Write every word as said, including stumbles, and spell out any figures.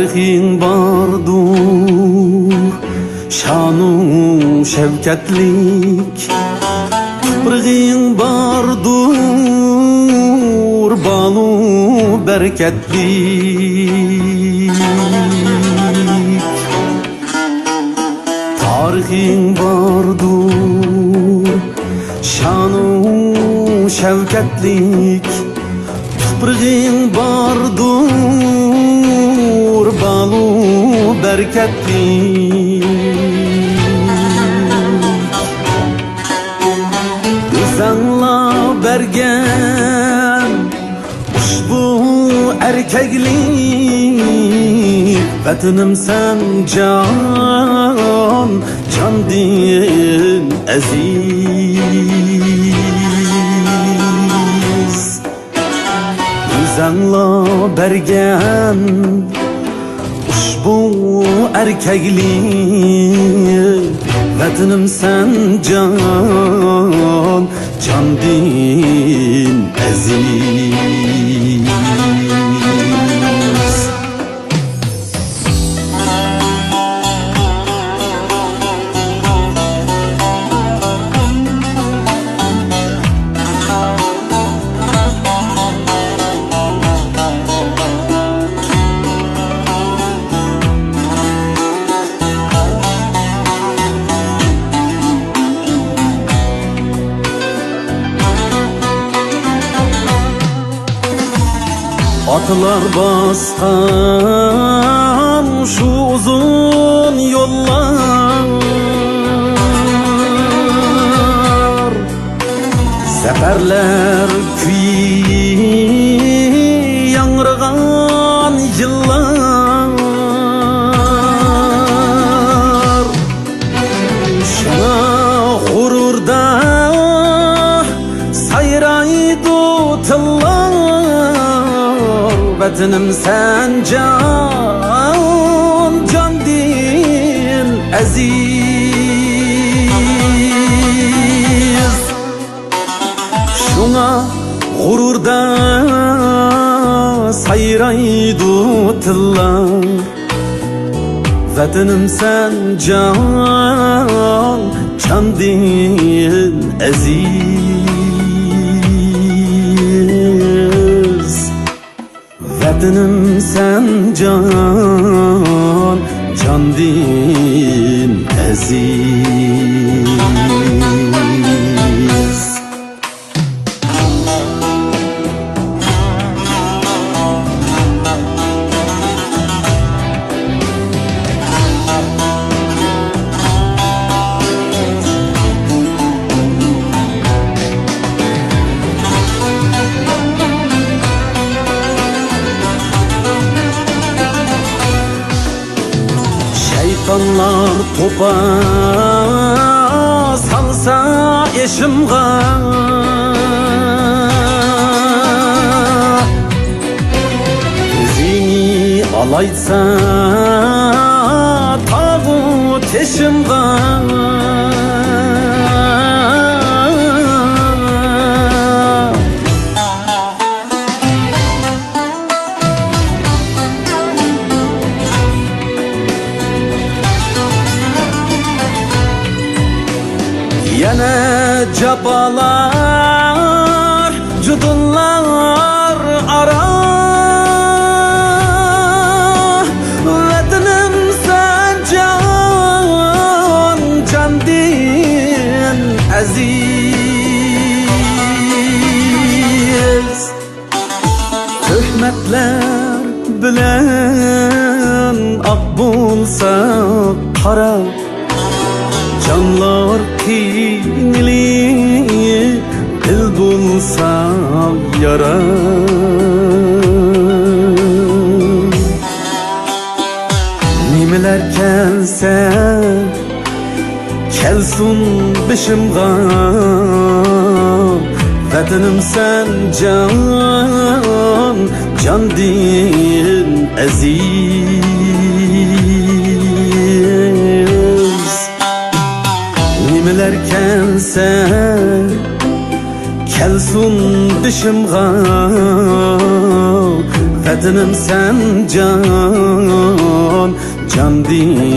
تارىخىڭ باردۇر شانۇ شەۋكەتلىك، تۇپرىقىڭ باردۇر بالۇ بەرىكەتلىك. تارىخىڭ باردۇر شانۇ شەۋكەتلىك، تۇپرىقىڭ باردۇر بالۇ بەرىكەتلىك. ئۆزەڭلا بەرگەن ئۇشبۇ ئەركەكلىك، ۋەتىنىم سەن جان، جاندىن ئەزىز. ئۆزەڭلا بەرگەن ئۇشبۇ ئەركەكلىك، ۋەتىنىم سەن جان، جاندىن ئەزىز. ئاتىلار باسقان شۇ ئۇزۇن يوللار، زەپەرلەر كۈيى ياڭرىغان يىللار. شۇڭا غۇرۇردا سايرايدۇ تىللار، ۋەتىنىم سەن جان، جاندىن ئەزىز. شۇڭا غۇرۇردا سايرايدۇ تىللار، ۋەتىنىم سەن جان، جاندىن ئەزىز. ۋەتىنىم سەن جان، جاندىن ئەزىز. شەيتانلار توپا سالسا ئېشىمغا، كۆزىنى ئالايتسا تاغۇ تېشىمغا. يەنە جاپالار، جۇدۇنلار ئارا، ۋەتىنىم سەن جان، جاندىن ئەزىز. تۆھمەتلەر بىلەن ئاق بولسا قارا، جانلار قىينىلىپ دىل بولسا يارا. نېمىلەر كەلسە كەلسۇن بېشىمغا، ۋەتىنىم سەن جان، جاندىن ئەزىز. نېمىلەر كەلسە كەلسۇن بېشىمغا، ۋەتىنىم سەن جان، جان دېگەن